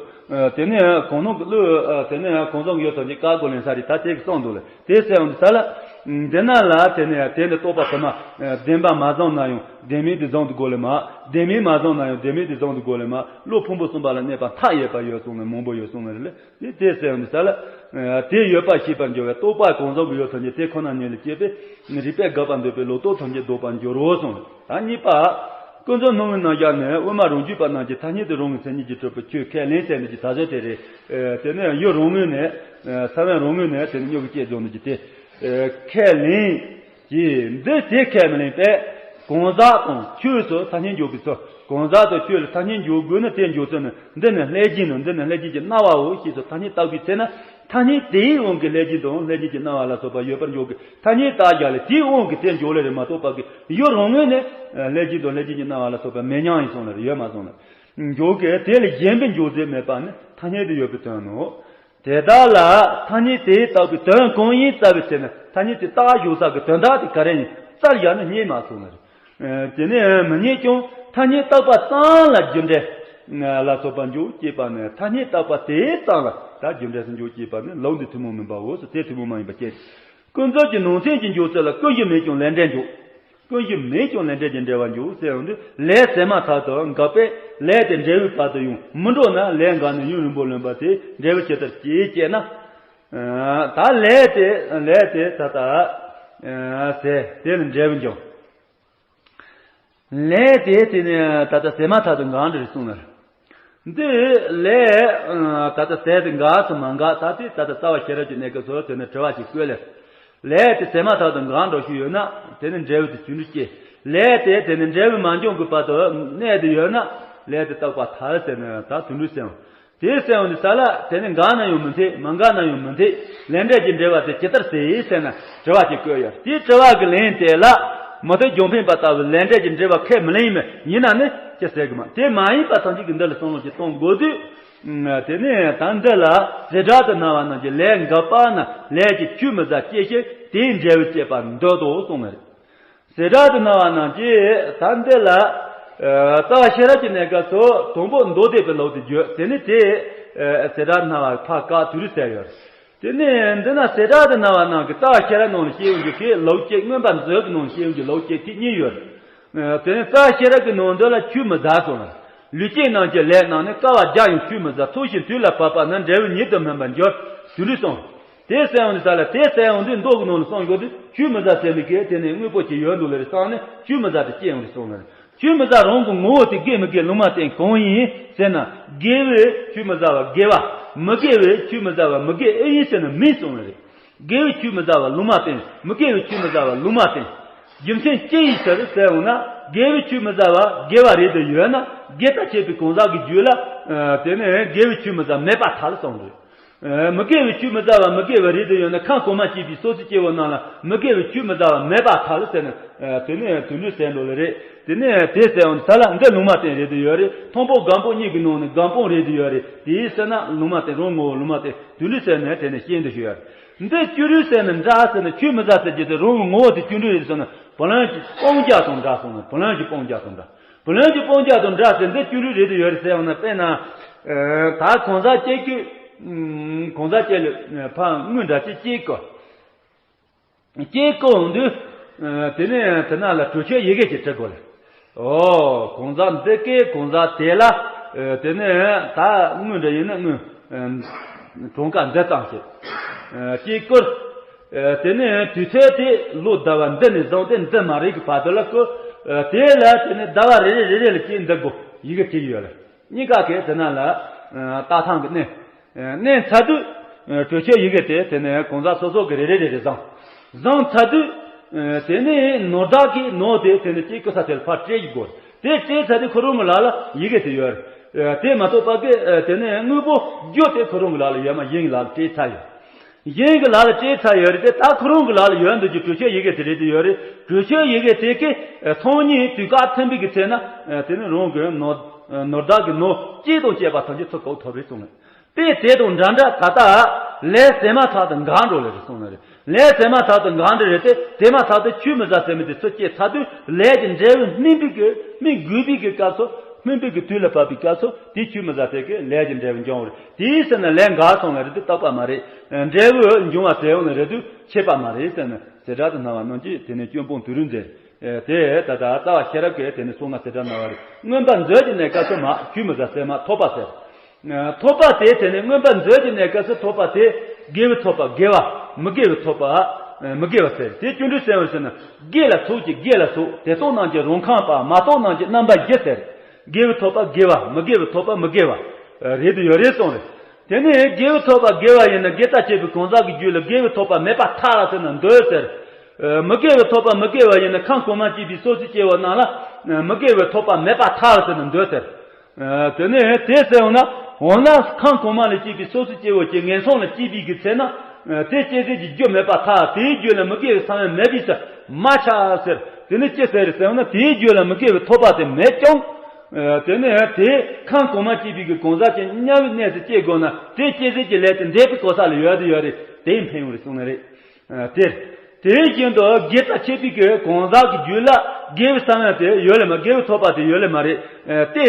དེ་ནས་གང་ནོ་གི་བློས་དེ་ནས་གང་བཟང་གི་ཡོད་ཐམས་ཅད་བཀའ་བསྒོ་ལེན་ས་རེད། ད་དེ་གི་གསུངས་འདུག་ལ། དེ་གསལ་ཡོང་དུས་ས་ལ། འདི་ན་ལ་དེ་ནས་དེ་འདི་རྟོགས་པ་དུ་མ། བདེན་པ་མ་བཟང་ན་ཡང་བདེན་མེད་དེ་བཟང་དུ་གོ་ལེ་མ། བདེན་མེད་མ་བཟང་ན་ཡང་བདེན་མེད་དེ་བཟང་དུ་གོ་ལེ་མ། བློ་ཕུང་པོ་གསུམ་པ་ལ་གནས་པ་མཐའ་ཡས་པ་ཡོད་གསུངས་ནས་མང་པོ་ཡོད་གསུངས་ནས་རེད་ལ། དེ་དེ་གསལ་ཡོང་དུས་ས་ལ། དེ་ཡོད་པ་ཤེས་པར་འགྱུར་བས་རྟོགས་པ་གང་བཟང་གི་ཡོད་ཐམས་ཅད་དེ་ཁོ་ན་ཉིད་ལ་སྐྱེས་པས་རིགས་པས་དགག་པར་འདོད་པའི་ལོག་རྟོག་ཐམས་ཅད་ལྡོག་པར་འགྱུར་རོ་གསུངས། ད་གཉིས་པ། ཀུན་རྫོབ་སྣང་བའི་རྣམ་གཞག་ནི་དབུ་མ་རང་རྒྱུད་པ་རྣམས་ཀྱི་ཐ་སྙད་དུ་རང་གི་མཚན་ཉིད་ཀྱིས་གྲུབ་པའི་ཆོས་ཁས་ལེན་ཟེར་ནས་ཀྱི་ད་གཟོད་དེ་རེད། དེ་ནས་ཡུལ་རང་ངོས་ནས། ས་བོན་རང་ངོས་ནས་དེ་ནས་སྨྱུ་གུ་སྐྱེ་འཇོག་ནས་ཀྱི་དེ། ཁས་ལེན། གྱིས་འདི་དེ་ཁས་མི་ལེན་པས། གང་ཟག་དང་ཆོས་སུ་ཐ་སྙད་འཇོག་པའི་ཚུལ། གང་ཟག་དང་ཆོས་ལ་ཐ་སྙད་འཇོག་དགོས་ན་དེ་འཇོག་ཚུལ་ནི་འདི་ནི་ལྷས་བྱིན་ནོ། འདི་ནི་ལྷས་བྱིན་གྱི་སྣང་བའོ་ཞེས་སུ་ཐ་སྙད་བཏགས་པའི་ཚེ་ན་ཐ་སྙད་དེའི་དབང་གིས་ལྷས་བྱིན་དང་ལྷས་བྱིན་གྱི་སྣང་བ་ལ་སོགས་པ་ཡོད་པར་འཇོག་གི་ཐ་སྙད་བཏགས་བཞག་ལས་དེའི་དབང་གིས་དེ་འཇོག་ལེ་རེད་མ་གཏོགས་པ་གི་ཡུལ་རང་ངོས་ནས་ལྷས་བྱིན་དང་ལྷས་བྱིན་གྱི་སྣང་བ་ལ་སོགས་པ་མེད་མྱང་ཡིན་སོང་ལ་རེད་ཡོད་མ་སོང་ལ། འཇོག་གི་དེ་ལས་གཞན་པའི་འཇོག་རྫས་མེད་པ་ནི་ཐ་སྙད་དུ་ཡོད་པའི་དོན་ནོ། དེ་དག་ལ་ཐ་སྙད་དེས་བཏགས་པའི་དོན་གང་ཡིན་བཙལ་བའི་ཚེ་ན་ཐ་སྙད་དེ་བཏགས་བཞག་ས་གི་དོན་དག་དེ་ག་རེ་ཡིན་བཙལ་བཞག་ན་རྙེད་མ་སོང་ནི་རེད། དེ་ནས་མི་རྙེད་ཀྱང་ཐ་སྙད་བཏགས་པ་ཙམ་ལ་རྒྱུ་འབྲས་ལ་སོགས་པ་འཇོག་ཅེས་པ་ནི་ཐ་སྙད་བཏགས་པ་དེ་ཙམ་ལ་ད་རྒྱུ་འབྲས་སུ་འཇོག་ཅེས་པ་ནི་ལུགས་འདི་ཐུན་མོང་མིན་པའོ་སོ་དེ་ཐུན་མོང་མ་ཡིན་པ་སྐྱེ། ཀུན་རྫོབ་ཀྱི་ནང་ཚན་གྱི་འཇོག་ཚུལ་ལ་ཀུན་གཞི་མེད་ཀྱང་ལས་འབྲས་འཇོག་ཀུན་གཞི་མེད་ཀྱང་ལས་འབྲས་ཀྱི་འབྲེལ་བ་འཇོག་ཟེར་ཡོང་དུས་ལས་ཟད་མ་ཐག་ཏུ་འགགས་པས་ལས་དེ་འབྲས་བུའི་བར་དུ་ཡང་མི་འགྲོ་ན་ལས་འགགས་ནས་ཡུན་རིང་པོ་ལོན་པ་དེ་འབྲས་བུ་ཇི་ལྟར་སྐྱེ་ཅེ་ན། ད་ལས་དེ་ལས་དེ་ད་ལྟ་ཟད་དེ་ནི་འབྲས་བུ་འབྱུང་། ལས་དེ་དེ་ནི་ད་ལྟ་ཟད་མ་ཐག་ཏུ་འགག་འདྲ་གསུངས་ནས། འདི་ལས་ད་ལྟ་ཟད་དེ་འགག་ཏུ་མ་འགག་ད་དེ་ད་ལྟ་རྩ་བ་ཤེས་རབ་ཀྱི་གནས་སྐབས་སུ་དེ་ནི་དྲི་བ་ཅིག་བཀོད་ལས། ལས་དེ་ཟད་མ་ཐག་ཏུ་འགག་འགྲོ་ཞིག་ཡོད་ན་དེ་ནི་འབྲས་བུ་དེ་ཇི་འདྲ་སྐྱེ། ལས་དེ་དེ་ནི་འབྲས་བུ་མ་འབྱུང་གི་བར་དུ་གནས་དུ་ཡོད་ན་ལས་དེ་རྟག་པར་ཐལ་ཟེར་ནས་ད་དུད་འགྲོའི་སེམས། དེའི་སེམས་འདི་ས་ལ་དེ་ནི་འགག་ན་ཡང་མི་འཐད་མ་འགག་ན་ཡང་མི་འཐད། ལས་འབྲས་ཀྱི་འབྲེལ་བ་དེ་ཇི་ལྟར་ཟད་ཟེར་ན་དྲི་བ་ཅིག་བཀོད་ཡོད། དེའི་དྲི་བ་གི་ལན་དེ་ལ་མུ་སྟེགས་རྒྱང་འཕེན་པ་ལྟ་བུའི་ལས་འབྲས་ཀྱི་འབྲེལ་བ་ཁས་མི་ལེན་མི་ཡིན་ན་ནི་ཅི་ཟེར་གི་མ་དེ་མ་ཡིན་པ་ཐམས་ཅད་ཀྱི་འདི་ལ་བསམ་བློ་ཅིག་གཏོང་དགོས་དུས། དེ་ནས་ད་འདི་ལ་ཟད་འགག་ཏུ་སྣང་བ་རྣམས་ཀྱི་ལས་འགགས་པ་ན་ལས་ཀྱི་ཆོས་མི་ཟད་སྐྱེ་ཞིང་དེའི་འབྲས་བུ་སྐྱེད་པར་འདོད་དོ་གསུངས་ནས། ཟད་འགག་ཏུ་སྣང་བ་རྣམས་ཀྱིས་ད་འདི་ལ། རྩ་བ་ཤེས་རབ་ཀྱི་གནས་སྐབས་སུ་དང་པོ་མདོ་སྡེ་པའི་ལུགས་དེ་བརྗོད་དེ་ནི་དེ། ཟད་འགག་སྣང་བ་ཕར་བཀག་དུས་རུ་ཟེར་ཡོད། དེ་ནི་འདི་ན་ཟད་འགག་ཏུ་སྣང་བ་རྣམས་ཀྱི་རྩ་བ་ཤེས་རབ་ནང་ལ་སྐྱེ་ཡོང་རྒྱུ་གི་ལུགས་སྐྱེ་མངོན་པ་མཛོད་ཀྱི་ནང་ལ་སྐྱེ་ཡོང་རྒྱུ་ལུགས་སྐྱེ་ཐིག་གཉིས་ཡོད། དེ་ནི་རྩ་བ་ཤེས་རབ་ཀྱི་ནང་དུ་ལ་ཆོས་མི་ཟད་སོང་ལ། ལུས་ཅན་རྣམས་ཀྱི་ལས་རྣམས་ནི་བསྐལ་པ་བརྒྱ་ཡང་ཆོས་མི་ཟད་ཚོགས་ཤིང་དུས་ལ་བབ་པ་ན་འབྲས་བུ་ཉིད་དུ་སྨིན་པར་འགྱུར། དུས་རུ་གསུངས། དེ་གསལ་ཡོང་དུས་ས་ལ་དེ་གསལ་ཡོང་དུས་མདོ་གི་ནང་ལ་གསུངས་ཡོད་དུས་ཆོས་མི་ཟད་ཟེར་མི་གི་དེ་ནི་དངོས་པོ་ཅིག་ཡོད་འདུག་ལེ་རེ་བསམ་ནས་ཆོས་མི་ཟད་དེ་སྐྱེ་ཡོང་དུས་གསུངས་ལེ། ཆོས་མི་ཟད་རང་གི་ངོ་བོ་དེ་དགེ་མི་དགེ་ལུང་མ་བསྟན་གང་ཡིན་ཟེར་ན་དགེ་བའི་ཆོས་མི་ཟད་པ་དགེ་བ་མི་དགེ་བའི་ཆོས་མི་ཟད་པ་མི་དགེ་ཨེ་ཡིན་ཟེར་ན་མིན་གསུངས་ལེ་རེད། དགེ་བའི་ཆོས་མི་ཟད་པ་ལུང་མ་བསྟན། མི་དགེ་བའི་ཆོས་མི་ཟད་པ་ལུང་མ་བསྟན། རྒྱུ་མཚན་ཅི་ཡིན་ཟེར་ཟེར་འོང་ན། དགེ་བའི་ཆོས་མི་ཟད་པ་དགེ་བ་རེད་དུ་ཡོད་ན། དགེ་དང་བཅས་པའི་གང་ཟག་གི་རྒྱུད་ལ། དེ་ནས་དགེ་བའི་ཆོས་མི་ཟད་མེད་པར་ཐལ་གསུངས་རེད། མི་དགེ་བའི་ཆོས་མི་ཟད་པ་མི་དགེ་བ་རེད་དུ་ཡོད་ན། ཁམས་གོང་མ་སྐྱེས་པའི་སོ་སོའི་སྐྱེ་བོ་རྣམས་ལ་མི་དགེ་བའི་ཆོས་མི་ཟད་པ་མེད་པར་ཐལ་ཟེར་ནས། དེ་ནས་དུད་འགྲོའི་སེམས་འགྲོ་ལེ་རེད། དེ་ནས་དེ་ཟེར་འོང་ས་ལ་འདི་ལུང་མ་བསྟན་རེད་དུ་ཡོད་རེད། མཐོང་སྤང་སྒོམ་སྤང་གཉིས་ཀྱི་ནང་ནས་སྒོམ་སྤང་རེད་དུ་ཡོད་རེད། དེའི་ཟེར་ན་ལུང་མ་བསྟན་རང་ངོ་བོ་ལུང་མ་བསྟན་དུད་འགྲོའི་སེམས་ནས་དེ་ནས་ཤེས་འདུ་ཞུ་ཡོད་རེད། འདི་བཅུ་དྲུག་ཟེར་ནས་འདྲ་ཟེར་ནས་ཆོས་མི་ཟད་ཟེར་རྒྱུ་དེ་རང་གི་ངོ་བོ་དེ་བཅུ་དྲུག་རེད་ཟེར་ན་བུ་ལོན་གྱི་སྤང་བྱ་དང་འདྲ་སོང་ན། བུ་ལོན་གྱི་སྤང་བྱ་དང་འདྲ། བུ་ལོན་གྱི་སྤང་བྱ་དང་འདྲ་ཟེར་འདི་བཅུ་དྲུག་རེད་དུ་ཡོད་རེད་ཟེར་ཡོང་ན། དཔེར་ན། ད་གང་ཟག་སྐྱེ་ཁྱོད། གང་ཟག་སྐྱེ་ལ་ཕར་དངུལ་འདྲ་ཅིག་སྐྱེལ་དགོས། སྐྱེལ་དགོས་འོང་དུས། དེ་ནས་དེ་ན་ལ་གྲོས་ཆོད་ཡི་གེ་ཅིག་བྲི་དགོས་ལ། ཨོ། གང་ཟག་འདི་གས་གང་ཟག་དེ་ལ། དེ་ནས་ད་དངུལ་འདྲ་ཡིན་ན་དངུལ། གྲངས་ཀ་འདི་ཙམ་ཞིག་སྐྱེལ་བཀོད། དེ་ནས་དུས་ཚོད་དེ་ལོ་ཟླ་བ་འདི་ནས་བཟུང་སྟེ་འདི་མ་རིག་གི་བར་དུ་ལ་བཀོད། དེ་ལ་དེ་ནས་ཟླ་བ་རེ་རེ་རེ་རེ་ལ་སྐྱེལ་འདི་དགོས་ཡི་གེ་བྲིས་ཡོད་ལ། གཉིས་ཀ་གིས་དེ་ན་ལ། ལྟ་སྟངས་ཀྱི་གནས། གནས་ཚར་དུས། གྲོས་ཆོད་ཡི་གེ་དེ་དེ་ནས་གང་ཟག་སོ་སོ་གི་རེ་རེ་རེ་རེ་བཟང་། བཟང་ཚར་དུས། དེ་ནས་ནོར་བདག་གིས་ནོར་དེ་དེ་ནས་སྐྱེལ་བཀོད་ས་དེར་ཕར་སྤྲད་ཡི་དགོས། དེ་སྤྲད་ཚར་དུས་ཁོ་རང་གི་ལག་ལ་ཡི་གེ་དེ་ཡོད་རེད། དེ་མ་གཏོགས་པ་གི་དེ་ནས་དངོས་པོ་རྒྱུ་དེ་ཁོ་རང་གི་ལག་ལ་ཡོད་མ། གཞན་གྱི་ལག་ལ་སྤྲད་ཚར་ཡོད། གཞན་གྱི་ལག་ལ་སྤྲད་ཚར་ཡོད་རེད་དེ། ད་ཁོ་རང་གི་ལག་ལ་ཡོད་འདུག་གི་གྲོས་ཆོད་ཡི་གེ་དེ་རེད་དེ་ཡོད་རེད། གྲོས་ཆོད་ཡི་གེ་དེ་གི་ཚོང་གཉིས་དུས་བཀག་མཐུན་པའི་གི་ཚེ་ན་དེ་ནི་རང་གི་ནོར་ནོར་བདག་གི་ནོར་གཅིག་དང་བཅས་པ་ཐམས་ཅད་ཚུར་འགུག་ཐུབ་རེད་གསུངས་ནས། དཔེ་དེ་དང་འདྲ་འདྲ་ད་ལྟ་ལས་ཟིན་མ་ཐག་ཏུ་འགག་འགྲོ་ལེ་རེད་གསུངས་ནི་རེད། ལས་ཟིན་མ་ཐག་ཏུ་འགག་འདི་རེད་དེ། དེ་མ་ཐག་ཏུ་ཆུད་མི་ཟ་ཟེར་མི་དེ་ཚུར་སྐྱེས་ཚར་དུས་ལས་ཀྱི་འབྲས་བུ་སྨིན་པའི་གི་སྨིན་དགོས་པའི་གི་སྐབས་སུ། སྨིན་པའི་གི་དུས་ལ་བབ་པའི་སྐབས་སུ་དེ་ཆུད་མི་ཟ་ཟེར་གི་ལས་ཀྱི་འབྲས་བུ་འབྱུང་བ་རེད། དེའི་ཟེར་ན་ལས་འགག་སོང་ལེ་རེད་དེ་རྟག་པ་མ་རེད། འབྲས་བུ་འབྱུང་བ་ཟེར་ཡོང་ནི་རེད་དུས་ཆད་པ་མ་རེད་ཟེར་ནས་ཟེར་སྒྲ་དུ་སྣང་བ་རྣམས་ཀྱིས་དེ་ནས་སྐྱོན་སྤོང་དུས་རུ་མཛད། དེ་ད་ལྟ་རྩ་བ་ཤེས་རབ་ཀྱི་དེ་ནས་གསུང་ན་ཟེར་སྒྲ་སྣང་བ་རེད། མངོན་པར་མཛོད་ཀྱི་གནས་སྐབས་སུ་མ་ཆུད་མི་ཟ་ཟེར་མ་ཐོབ་པ་ཟེར། ཐོབ་པ་དེ་དེ་ནས་མངོན་པར་མཛོད་ཀྱི་གནས་སྐབས་སུ་ཐོབ་པ་དེ། དགེ་བའི་ཐོབ་པ་དགེ་བ། མི་དགེ་བའི་ཐོབ་པ་མི་དགེ་བ་ཟེར། དེ་སྐྱོན་འགྲོ་ཟེར་བ་ཟེར་ན། དགེ་ལ་ཚོགས་ཀྱི་དགེ་ལ་ཚོགས་དེ་རྟོགས་རྣམས་ཀྱི་རང་ཁམས་པ། མ་རྟོགས་རྣམས་ཀྱི་རྣམ་པ་བཞི་ཟེར། དགེ་བའི་ཐོབ་པ་དགེ་བ། མི་དགེ་བའི་ཐོབ་པ་མི་དགེ་བ། རེད་དུ་ཡོད་རེད་གསུངས་རེད། དེ་ནས་དགེ་བའི་ཐོབ་པ་དགེ་བ་ཡིན་ན་དགེ་རྩ་བྱེད་པའི་གང་ཟག་གི་རྒྱུད་ལ་དགེ་བའི་ཐོབ་པ་མེད་པར་ཐལ་ཟེར་ན་འདོད་ཟེར། མི་དགེ་བའི་ཐོབ་པ་མི་དགེ་བ་ཡིན་ན་ཁམས་གོང་མ་སྐྱེས་པའི་སོ་སོའི་སྐྱེ་བོ་རྣམས་ལ་མི་དགེ་བའི་ཐོབ་པ་མེད་པར་ཐལ་ཟེར་ན་འདོད་ཟེར། དེ་ནས་དེ་ཟེར་འོང་ན། འོ་ན་ཁམས་གོང་མ་ལ་སྐྱེས་པའི་སོ་སོའི་སྐྱེ་བོ་སྐྱེ་ངན་སོང་ལ་སྐྱེས་པའི་གི་ཚེ་ན། དེ་སྐྱེ་ཚད་ཀྱི་རྒྱུ་མེད་པར་ཐལ། དེའི་རྒྱུད་ལ་མི་དགེ་བའི་ས་བོན་མེད་པའི་ཕྱིར་མ་ཆགས་ཟེར། དེ་ནི་ཅི་ཟེར་ཟེར་འོང་ན། དེའི་རྒྱུད་ལ་མི་དགེ་བའི་ཐོབ་པ་དེ་མེད་ཀྱང་། དེ་ནི་དེ་ཁམས་གོང་མ་སྐྱེས་པའི་གི་གང་ཟག་ཅིག་དམྱལ་བའི་གནས་སུ་སྐྱེ་དགོས་ན་དེ་སྐྱེ་ཚད་ཀྱི་ལས་དེ་འདས་པའི་གོ་ས་ལ་ཡོད་དེ་ཡོད་རེད། དེ་འཕེན་ཡོང་རེད་གསུངས་ནི་རེད། དེ། དེ་བཞིན་དུ་དགེ་རྩ་བྱེད་པའི་གི་གང་ཟག་གི་རྒྱུད་ལ་དགེ་བའི་ས་བོན་དེ་ཡོད་ལེ་མ། དགེ་བའི་ཐོབ་པ་དེ་ཡོད་ལེ་མ་རེད། དེ།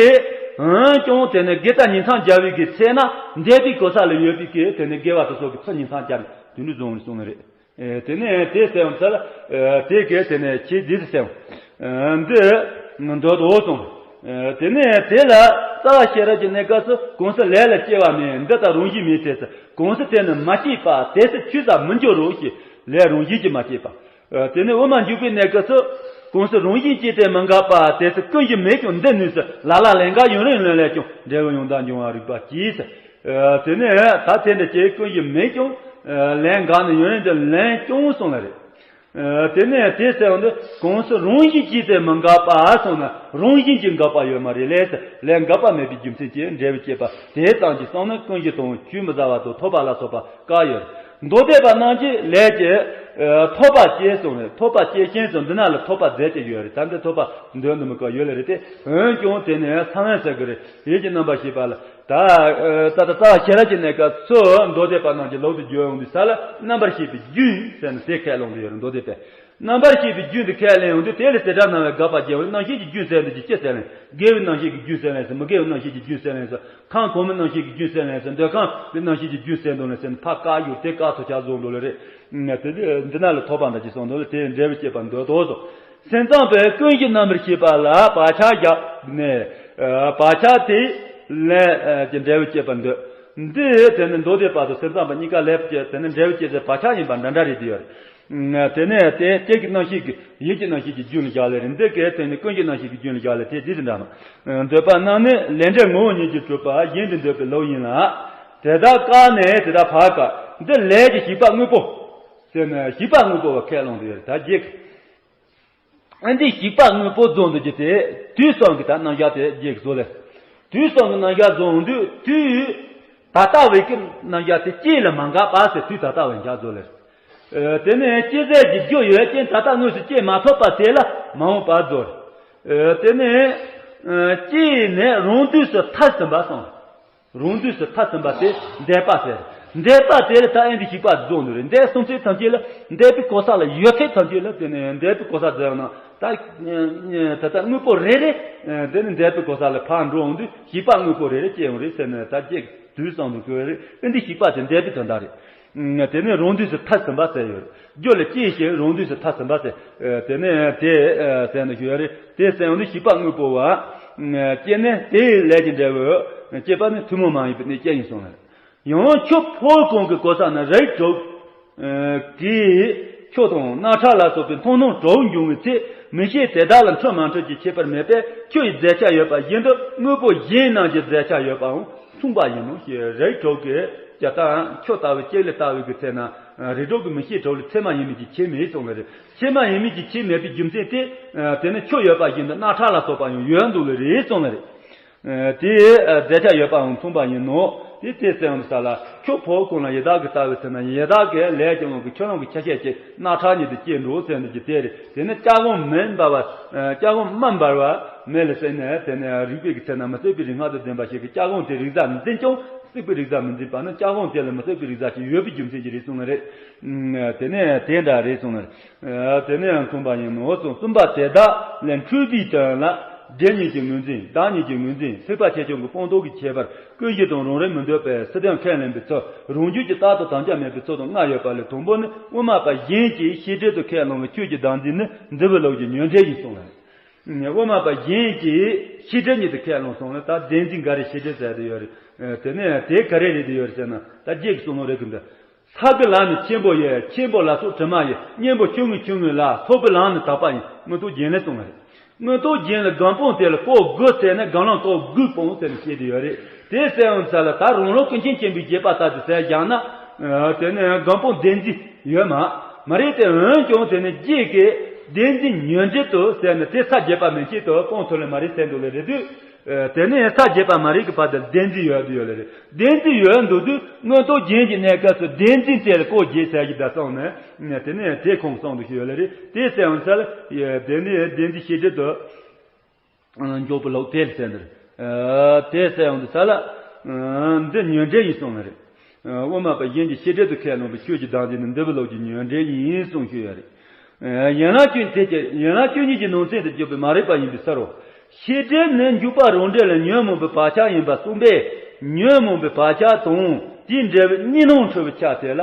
འོན་ཀྱང་དེ་ནི་དགེ་རྩ་ཉིང་མཚམས་སྦྱར་བའི་གི་ཚེ་ན་འདས་པའི་གོ་ས་ལ་ཡོད་པའི་གི་དེ་ནི་དགེ་བ་དེ་ཚོ་གི་ཚུར་ཉིང་མཚམས་སྦྱར་དུས་འགྲོ་བཟུང་བར་གསུངས་ནི་རེད། དེ་ནས་དེ་ཟེར་བ་ཚར། དེ་གས་དེ་ནས་ཆེས་འདི་ཟེར། འདི། འདོད་དོ་གསུངས། དེ་ནས་དེ་ལ་རྩ་བ་ཤེས་རབ་ཀྱི་གནས་སྐབས་སུ་གང་ཟག་ལས་ལ་སྐྱེ་བ་མེད། འདི་ལྟར་རང་བཞིན་མེད་དེ་ཟེར། གང་ཟག་དེ་ནི་མ་སྐྱེས་པ་དེ་ཚེ་ཆུད་ཟ་མི་འགྱུར་རོ་ཞེས་ལས་རང་བཞིན་གྱིས་མ་སྐྱེས་པ། དེ་ནས་དབུ་མ་འཇུག་པའི་གནས་སྐབས་སུ། གང་ཟག་རང་བཞིན་གྱིས་དེ་མི་འགག་པ་དེ་ཚེ་ཀུན་གཞི་མེད་ཀྱང་འདི་ནུས་སུ་ལ་ལ་ལན་འགག་ཡུན་རིང་ལོན་ལས་ཀྱང་འབྲས་བུ་ཡང་དག་འབྱུང་བར་རིགས་པ་གྱིས་ཟེར། དེ་ནས་ད་དེ་འདྲ་ཅིག་ཀུན་གཞི་མེད་ཀྱང་། ལན་འགག་ནི་ཡུན་རིང་དུ་ལན་ཀྱང་གསུངས་ལ་རེད། དེ་ནས་དེ་ཟེར་བ་འདི་གང་ཟག་རང་བཞིན་གྱིས་དེ་མི་འགག་པ་སོང་ན་རང་བཞིན་གྱིས་འགག་པ་ཡོད་མ་རེད་ལས་ཟེར། ལན་འགག་པ་མེད་པའི་རྒྱུ་མཚན་གྱིས་འབྲས་བུ་སྐྱེད་པ་དེ་ཙམ་གྱིས་སོང་ན་ཀུན་གཞི་དང་ཆུད་མི་ཟ་བ་དང་ཐོབ་པ་ལ་སོགས་པ་བཀག་ཡོད། མདོ་སྡེ་པ་རྣམས་ཀྱིས་ལས་ཀྱི་ཐོབ་པ་སྐྱེས་སོང་ནས་ཐོབ་པ་སྐྱེས་ཤིང་སོང་འདི་ན་ལ་ཐོབ་པ་རྫས་ཀྱི་ཡོད་རེད། ད་འདི་ཐོབ་པ་འདོད་འདི་མི་དཀའ་ཡོད་ལ་རེད་དེ། འོན་ཀྱང་དེ་ནས་ས་བོན་ཟེར་གི་རེད། ཡིད་ཀྱི་རྣམ་པར་ཤེས་པ་ལ། ད་ད་ད་རྩ་བ་ཤེས་རབ་ཀྱི་གནས་སྐབས་སུ་མདོ་སྡེ་པ་རྣམས་ཀྱི་ལུགས་སུ་བརྗོད་ཡོང་དུས་ས་ལ་རྣམ་པར་ཤེས་པའི་རྒྱུན་ཟེར་ནས་དེ་ཁས་བླངས་ཏེ་ཡོད་རེད། མདོ་སྡེ་པས་རྣམ་པར་ཤེས་པའི་རྒྱུན་དུ་ཁས་ལེན་ཡོང་དུས་དེ་ལ་ཟེར་སྒྲ་སྣང་བའི་དགག་པ་རྒྱལ་བའི་རྣམ་ཤེས་ཀྱི་རྒྱུན་ཟེར་འདུག་ཅི་ཟེར་ལེན། དགེ་བའི་རྣམ་ཤེས་ཀྱི་རྒྱུན་ཟེར་ལེན་ཟེར། མི་དགེ་བའི་རྣམ་ཤེས་ཀྱི་རྒྱུན་ཟེར་ལེན་ཟེར། ཁམས་གོང་མའི་རྣམ་ཤེས་ཀྱི་རྒྱུན་ཟེར་ལེན་ཟེར། འདོད་ཁམས་ཀྱི་རྣམ་ཤེས་ཀྱི་རྒྱུན་ཟེར་འདུག་ལེན་ཟེར་ནས་ཕར་བཀག་ཡོད་དེ་བཀག་ཐུབ་ཆ་བཟོ་འདུག་ལེ་རེད། དེ་འདི་ན་ལ་ཐོབ་པ་འདྲ་ཅིག་སོང་འདུག་ལེ། དེ་འབྲས་བུ་སྐྱེད་པར་འདོད་དོ་སོ། སེམས་ཙམ་པས་ཀུན་གཞི་རྣམ་པར་ཤེས་པ་ལ་བག་ཆགས་བཞག་ནས། བག་ཆགས་དེ་ལས་ཀྱི་འབྲས་བུ་སྐྱེད་པར་འདོད། འདི་དེ་ནི་མདོ་སྡེ་པ་དང་སེམས་ཙམ་པ་གཉིས་ཀ་ལས་སྐྱེ་དེ་ནི་འབྲས་བུ་སྐྱེད་ཚེ་བག་ཆགས་ཡིན་པ་འདྲ་འདྲ་རེད་དེ་ཡོད་རེད། དེ་ནས་དེ་སྐྱེ་གི་རྣམ་ཤེས་ཀྱི་ཡིད་ཀྱི་རྣམ་ཤེས་ཀྱི་རྒྱུན་ལ་བཞག་ལེ་རེད། འདི་གས་དེ་ནི་ཀུན་གཞི་རྣམ་ཤེས་ཀྱི་རྒྱུན་ལ་བཞག་ལེ་དེ་དེ་དེ་འདྲ་མ། འདོད་པ་རྣམས་ནི་ལས་འབྲས་ངོ་བོ་ཉིད་ཀྱིས་གྲུབ་པ་གཞན་དུ་འདོད་པའི་ལུགས་ཡིན་ལ། དེ་དག་བཀག་ནས་དེ་དག་བག་བཀག་འདི་ལས་ཀྱི་ཞིག་པ་དངོས་པོ། ཟེར་ནས་ཞིག་པ་དངོས་པོ་བ་ཁས་བླངས་ཏེ་ཡོད་རེད། ད་རྗེས། ཨ་འདི་ཞིག་པ་དངོས་པོ་རྫོགས་འདུག་རྒྱུ་དེ་དུས་གསུམ་གྱི་ད་རྣམ་གཞག་དེ་རྗེས་བཟོ་ལེ། དུས་གསུམ་གྱི་རྣམ་གཞག་རྫོགས་འདུག་དུས། ད་ལྟ་བའི་གི་རྣམ་གཞག་དེ་སྐྱེས་ལ་མ་འགགས་པ་ཟེར་དུས་ད་ལྟ་བའི་འཇགས་བཟོ་ལེ། དེ་ནས་སྐྱེ་ཚད་ཀྱི་རྒྱུ་ཡོད་ཅིང་ད་ལྟ་དངོས་སུ་སྐྱེས་མ་ཐུབ་པ་དེ་ལ་མ་འོངས་པ་རྫོགས། དེ་ནས་སྐྱེས་ནས་རང་དུས་སུ་ཐར་ཟིན་པ་སོང་། རང་དུས་སུ་ཐར་ཟིན་པ་དེ་འདས་པ་ཟེར། འདས་པ་དེ་ལ་ད་ཨེ་འདི་ཞིག་པ་རྫོགས་འདུག་རེད། འདས་སོང་ཚེ་ཐམས་ཅད་ལ་འདས་པའི་གོ་ས་ལ་ཡོད་ཚད་ཐམས་ཅད་ལ་དེ་ནས་འདས་པའི་གོ་ས་ཟེར་ན་ད་ད་ལྟ་དངོས་པོ་རེ་རེ་དེ་ནས་འདས་པའི་གོ་ས་ལ་ཕར་འགྲོ་འོང་དུས་ཞིག་པ་དངོས་པོ་རེ་རེ་སྐྱེ་འོང་རེད་ཟེར་ནས་ད་ཅིག་དུས་སང་དུ་གོ་རེད། ཨེ་འདི་ཞིག་པ་དེ་འདས་པའི་དོན་དག་རེད། དེ་ནས་རང་དུས་སུ་ཐར་ཟིན་པ་ཟེར་ཡོད། རྒྱུ་ལ་སྐྱེས་ཤིང་རང་དུས་སུ་ཐར་ཟིན་པ་ཟེར། དེ་ནས་དེ་ཟེར་ནས་ཞུ་ཡ་རེད། དེ་ཟེར་ཡོང་དུས་ཞིག་པ་དངོས་པོ་བ། སྐྱེས་ནས་དེའི་ལས་ཀྱི་འབྲས་བུ་སྐྱེས་པ་ནི་ཐུན་མོང་མ་ཡིན་པའི་གནས་སྐྱེ་ཡིན་གསུངས་ལ། ཡང་ཆུ་ཕོར་གང་གི་གོ་ས་ན་རིགས་དྲུག་གི་ཆུ་དང་རྣག་ཁྲག་ལ་སོགས་པའི་མཐོང་སྣང་དྲུག་འབྱུང་བའི་ཚེ་མིག་ཤེས་དེ་དག་ལ་འཁྲུལ་མ་འཁྲུལ་གྱི་ཁྱད་པར་མེད་པས་ཆུ་ཡི་རྫས་ཆ་ཡོད་པ་བཞིན་དུ་དངོས་པོ་གཞན་རྣམས་ཀྱི་རྫས་ཆ་ཡོད་པའང་མཚུངས་པ་ཡིན་ནོ་ཞེས་རིགས་དྲུག་གི་ཀྱང་ད་ཁྱོད་ལྟ་བུའི་ལྕེ་ལ་ལྟ་བུའི་གི་ཚེ་ན་རིགས་དྲུག་གི་མིག་ཤེས་གྲོགས་ལ་ཚད་མ་ཡིན་མིན་གྱི་ཁྱད་མེད་གསུངས་པ་རེད། ཚད་མ་ཡིན་མིན་གྱི་ཁྱད་མེད་པའི་རྒྱུ་མཚན་དེ་དེ་ནི་ཁྱོད་ཡོད་པ་བཞིན་དུ་རྣག་ཁྲག་ལ་སོགས་པ་ཡང་ཡོད་འདུག་ལེ་རེད་གསུངས་པ་རེད། དེའི་འདོད་ཆགས་ཡོད་པའང་མཚུངས་པ་ཡིན་ནོ། དེ་ཚེ་ཟེར་ཡང་ས་ལ་ཁྱོད་ཕོ་ཁོང་ལ་ཡི་དྭགས་ཀྱི་ལྟ་བུའི་ཚེ་ན་ཡི་དྭགས་ཀྱི་ལས་ཀྱི་དབང་གིས་ཁྱོད་རང་གི་ཆ་ཤས་ཀྱི་རྣག་ཁྲག་ཉིད་དུ་སྐྱེས་འགྲོ་ཟེར་ནས་ཀྱི་དེ་རེད། དེ་ནི་སྐྱ་སྒོང་མི་འབར་བ། སྐྱ་སྒོང་མ་འབར་བ་མེ་ལ་བསྲེགས་ནས་དེ་ནས་རིག་པའི་གི་ཚེ་ན་མི་བསྲེག་པའི་རིག་སྔགས་དང་ལྡན་པ་ཞིག་གིས་སྐྱ་སྒོང་དེ་རིག་གཟར་འཛིན་ཀྱང་བསྲེག་པའི་རིག་གཟར་མི་འཛིན་པ་ནི་སྐྱ་སྒོང་དེ་ལ་མི་བསྲེག་པའི་རིག་གཟར་ཞིག་ཡོད་པའི་རྒྱུ་མཚན་གྱིས་རེད་གསུངས་ནི་རེད། དེ་ནས་དེ་འདྲ་རེད་གསུངས་ནི་རེད། དེ་ནས་ཡང་མཚུངས་པ་ཡིན་ནོ་གསུངས། གསུམ་པ་དེ་དག་ལས་འཁྲུལ་པའི་དོན་ལ་སྒྲིབ་གཉིས་ཀྱི་ངོས་འཛིན། བདག་གཉིས་ཀྱི་ངོས་འཛིན། ཐེག་པ་ཆེ་ཆུང་གི་སྤངས་རྟོགས་ཀྱི་ཁྱད་པར། ཀུན་གཞི་དང་རང་རིག་མི་འདོད་པའི་སྲིད་དོན་ཁས་ལེན་པའི་ཚུལ། རང་རྒྱུད་ཀྱི་རྟག་ཏུ་དམ་བཅའ་མེད་པའི་ཚུལ་དང་ལྔ་ཡོད་པ་ལས་དང་པོ་ནི་དབུ་མ་པ་གཞན་གྱིས་ཤེས་སྒྲིབ་ཏུ་ཁས་བླངས་པའི་ཆོས་ཀྱི་བདག་འཛིན་ནི་འདུལ་བའི་ལུགས་ཀྱི་ཉོན་སྒྲིབ་ཡིན་གསུངས་ལ། དབུ་མ་པ་གཞན་གྱིས་ཤེས་སྒྲིབ་ཉིད་དུ་ཁས་བླངས་སོང་ལ། ད་བདེན་འཛིན་ག་རེ་ཤེས་སྒྲིབ་ཟེར་དུ་ཡོད་རེད། དེ་ནས་དེ་ག་རེ་རེད་དུ་ཡོད་རེད་ཟེར་ན་ད་རྗེས་ཀྱི་གསུང་ལུགས་རེད་གི་འདི། ས་གི་ལམ་ནི་ཆེན་པོ་ཡི། ཆེན་པོ་ལ་སོགས་དྲི་མ་ཡི། གཉེན་པོ་ཆུང་ངུའི་ཆུང་ངུ་ལ། ཐོབ་པའི་ལམ་ནི་དག་པ་ཡི། མངོན་རྟོགས་རྒྱན་ལས་གསུངས་པ་རེད། མངོན་རྟོགས་རྒྱན་ལས་སྒོམ་སྤང་དེ་ལ་སྐོར་དགུ་ཟེར་ནས་སྒོམ་ལམ་སྐོར་དགུ་སྤོང་ཟེར་ནས་བཤད་དེ་ཡོད་རེད། དེ་ཟེར་ཡང་ས་ལ་ད་རང་ལུགས་ཀུན་མཁྱེན་ཆེན་པོའི་རྗེས་དཔག་ལྟར་དུ་ཟེར་བཞག་ན། དེ་ནས་སྒོམ་སྤང་བདེན་འཛིན་ཡོད་མ་མ་རེད་དེ། འོན་ཀྱང་དེ་ནས་རྗེས་ཀྱི་བདེན་འཛིན་ཉོན་སྒྲིབ་ཏུ་ཟེར་ནས་དེ་ས་བརྒྱད་པ་མན་ཆད་དུ་སྤོང་ཐུབ་ལེ་མ་རེད་ཟེར་འདུག་ལེ་རེད་དུས། དེ་ནས་ས་བརྒྱད་པ་མ་རིག་གི་བར་དུ་བདེན་འཛིན་ཡོད་དུ་ཡོད་ལེ་རེད། བདེན་འཛིན་ཡོད་འདུག་དུས་མངོན་རྟོགས་རྒྱན་གྱི་གནས་སྐབས་སུ་བདེན་འཛིན་དེ་ལ་སྐོར་རྗེས་ཟེར་གྱི་ད་གསུངས་ནས། དེ་ནས་དེ་ཁོང་གསུངས་འདུག་ཞུ་ཡོད་ལེ་རེད། དེ་ཟེར་ཡང་ས་ལ་བདེན་འཛིན་བདེན་འཛིན་ཤེས་སྒྲིབ་ཏུ་འཇོག་པའི་ལུགས་དེ་ལ་ཟེར་འདུག་དེ་ཟེར་ཡང་འདུག་ས་ལ་འདི་ཉོན་སྒྲིབ་ཡིན་གསུངས་ལེ་རེད། དབུ་མ་པ་གཞན་གྱིས་ཤེས་སྒྲིབ་ཏུ་ཁས་བླངས་པའི་ཆོས་ཀྱི་བདག་འཛིན་ནི་འདུལ་བའི་ལུགས་ཀྱི་ཉོན་སྒྲིབ་ཡིན་གསུངས་ཞུ་ཡོད་རེད། ཡན་ལག་བཅུ་དེ་ཀྱི་ཡན་ལག་བཅུ་གཉིས་ཀྱི་ནང་ཚན་དུ་གྱུར་པའི་མ་རིག་པ་ཡིན་པའི་ཕྱིར་རོ། ཤེས་སྒྲིབ་ནི་འཇུག་པ་རང་འབྲས་ལ་ཉོན་མོངས་པའི་བག་ཆགས་ཡིན་པ་གསུངས་པས། ཉོན་མོངས་པའི་བག་ཆགས་དང་དེའི་འབྲས་བུ་གཉིས་སྣང་འཁྲུལ་པའི་ཆ་དེ་ལ།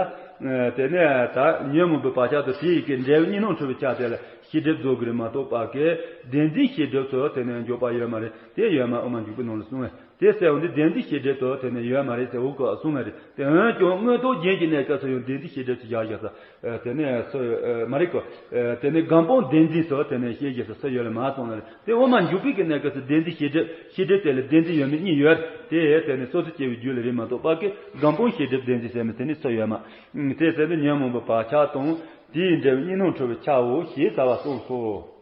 དེ་ནས་ད་ཉོན་མོངས་པའི་བག་ཆགས་དང་དེའི་གི་འབྲས་བུ་གཉིས་སྣང་འཁྲུལ་པའི་ཆ་དེ་ལ་ཤེས་སྒྲིབ་རྫོགས་ཀྱི་རེད་མ་གཏོགས་པ་གི་བདེན་འཛིན་ཤེས་སྒྲིབ་སོགས་དེ་ནས་འཇོག་པ་ཡོད་མ་རེད། དེ་ཡོད་མ་དབུ་མ་འཇུག་པའི་ནང་ལ་གསུངས་པས། དེ་ཟེར་བ་འདི་བདེན་འཛིན་ཤེས་སྒྲིབ་ཏུ་དེ་ནས་ཡོད་མ་རེད་ཟེར་འུ་ཀོ་གསུངས་པ་རེད། དེ་འོན་ཀྱང་མངོན་རྟོགས་རྒྱན་གྱི་གནས་སྐབས་སུ་ཡང་བདེན་འཛིན་ཤེས་སྒྲིབ་ཏུ་བཞག་བཞག་ས། དེ་ནས་སུ་མ་རིག་གོ། དེ་ནས་སྒོམ་སྤང་བདེན་འཛིན་སོགས་དེ་ནས་ཤེས་བཞག་ས་སུ་ཡོད་ལ་མ་གསུངས་ལ། དེ་དབུ་མ་འཇུག་པའི་གི་གནས་སྐབས་སུ་བདེན་འཛིན་ཤེས་སྒྲིབ་ཤེས་སྒྲིབ་དེ་ལ་བདེན་འཛིན་ཡོད་མེད་གཉིས་ཡོད། དེ་དེ་ནས་སོ་སོ་སྐྱེ་བོའི་རྒྱུད་ལ་རེད་མ་གཏོགས་པ་གི་སྒོམ་སྤང་ཤེས་སྒྲིབ་བདེན་འཛིན་ཟེར་མི་དེ་ནས་སུ་ཡོད་མ། དེ་ཟེར་ནས་ཉོན་མོངས་པའི་བག་ཆགས་དང་དེའི་འབྲས་བུ་གཉིས་སྣང་འཁྲུལ་པའི་ཆའོ་ཞེས་བྱ་བ་གསུངས་སོ།